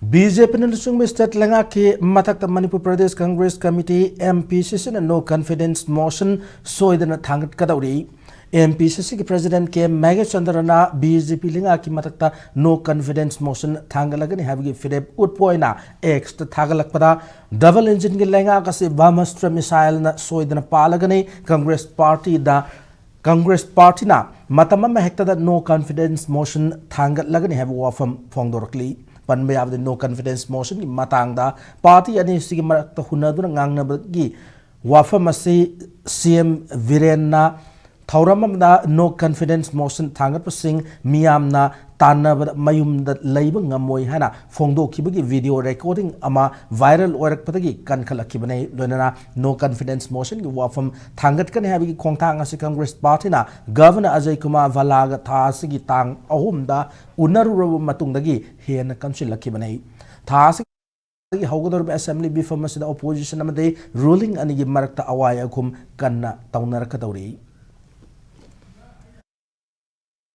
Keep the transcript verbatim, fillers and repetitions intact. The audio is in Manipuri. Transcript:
ꯕꯤ ꯖꯦ ꯄꯤꯅ ꯂꯨꯆꯤꯡꯕ state ꯂꯩꯉꯥꯛꯀꯤ ꯃꯊꯛꯇ Manipur Pradesh Congress committee, M P C C ꯅ no confidence motion ꯁꯣꯏꯗꯅ ꯊꯥꯡꯒꯠꯀꯗꯧꯔꯤ꯫ M P C C ꯒꯤ president K Mahesh ꯆꯟꯗ꯭ꯔꯅ B J P ꯂꯩꯉꯥꯛꯀꯤ ꯃꯊꯛꯇ no confidence motion ꯊꯥꯡꯒꯠꯂꯒꯅꯤ ꯍꯥꯏꯕꯒꯤ ꯐꯤꯔꯦꯞ ꯎꯠꯄ ꯑꯣꯏꯅ X ꯇ ꯊꯥꯒꯠꯂꯛꯄꯗ, double engine ꯒꯤ ꯂꯩꯉꯥꯛ ꯑꯁꯤ Brahmastra missile ꯅ ꯁꯣꯏꯗꯅ ꯄꯥꯜꯂꯒꯅꯤ꯫ ꯀꯪꯒ꯭ꯔꯦꯁ ꯄꯥꯔꯇꯤꯗ, ꯀꯪꯒ꯭ꯔꯦꯁ ꯄꯥꯔꯇꯤꯅ ꯃꯇꯝ ꯑꯃ ꯍꯦꯛꯇꯗ no confidence motion ꯊꯥꯡꯒꯠꯂꯒꯅꯤ ꯍꯥꯏꯕ ꯋꯥꯐꯝ ꯐꯣꯡꯗꯣꯔꯛꯂꯤ꯫ ꯄꯟꯕ ꯌꯥꯕꯗ, no confidence motion ꯒꯤ ꯃꯇꯥꯡꯗ ꯄꯥꯔꯇꯤ ꯑꯅꯤꯁꯤꯒꯤ ꯃꯔꯛꯇ ꯍꯨꯟꯅꯗꯨꯅ ꯉꯥꯡꯅꯕꯒꯤ ꯋꯥꯐꯝ ꯑꯁꯤ C M ꯕꯤꯔꯦꯟꯅ ꯊꯧꯔꯝ ꯑꯃꯗ no confidence motion ꯊꯥꯡꯒꯠꯄꯁꯤꯡ ꯃꯤꯌꯥꯝꯅ ꯇꯥꯟꯅꯕꯗ ꯃꯌꯨꯝꯗ ꯂꯩꯕ ꯉꯝꯃꯣꯏ ꯍꯥꯏꯅ ꯐꯣꯡꯗꯣꯛꯈꯤꯕꯒꯤ video recording ꯑꯃ viral ꯑꯣꯏꯔꯛꯄꯗꯒꯤ ꯀꯟꯈꯠꯂꯛꯈꯤꯕꯅꯤ꯫ ꯂꯣꯏꯅꯅ no confidence motion ꯒꯤ ꯋꯥꯐꯝ ꯊꯥꯡꯒꯠꯀꯅꯤ ꯍꯥꯏꯕꯒꯤ ꯈꯣꯡꯊꯥꯡ ꯑꯁꯤ ꯀꯪꯒ꯭ꯔꯦꯁ ꯄꯥꯔꯇꯤꯅ ꯒꯚꯔꯅꯔ ꯑꯖꯌ ꯀꯨꯃꯥꯔ ꯚꯜꯂꯥꯒ ꯊꯥ ꯑꯁꯤꯒꯤ ꯇꯥꯡ ꯑꯍꯨꯝꯗ ꯎꯅꯔꯨꯔꯕ ꯃꯇꯨꯡꯗꯒꯤ ꯍꯦꯟꯅ ꯀꯟꯁꯤꯜꯂꯛꯈꯤꯕꯅꯤ꯫ ꯊꯥ ꯑꯁꯤꯒꯤ ꯍꯧꯒꯗꯧꯔꯤꯕ assembly ꯃꯤꯐꯝ ꯑꯁꯤꯗ opposition ꯑꯃꯗꯤ ruling ꯑꯅꯤꯒꯤ ꯃꯔꯛꯇ ꯑꯋꯥꯏ ꯑꯈꯨꯝ ꯀꯟꯅ ꯇꯧꯅꯔꯛꯀꯗꯧꯔꯤ꯫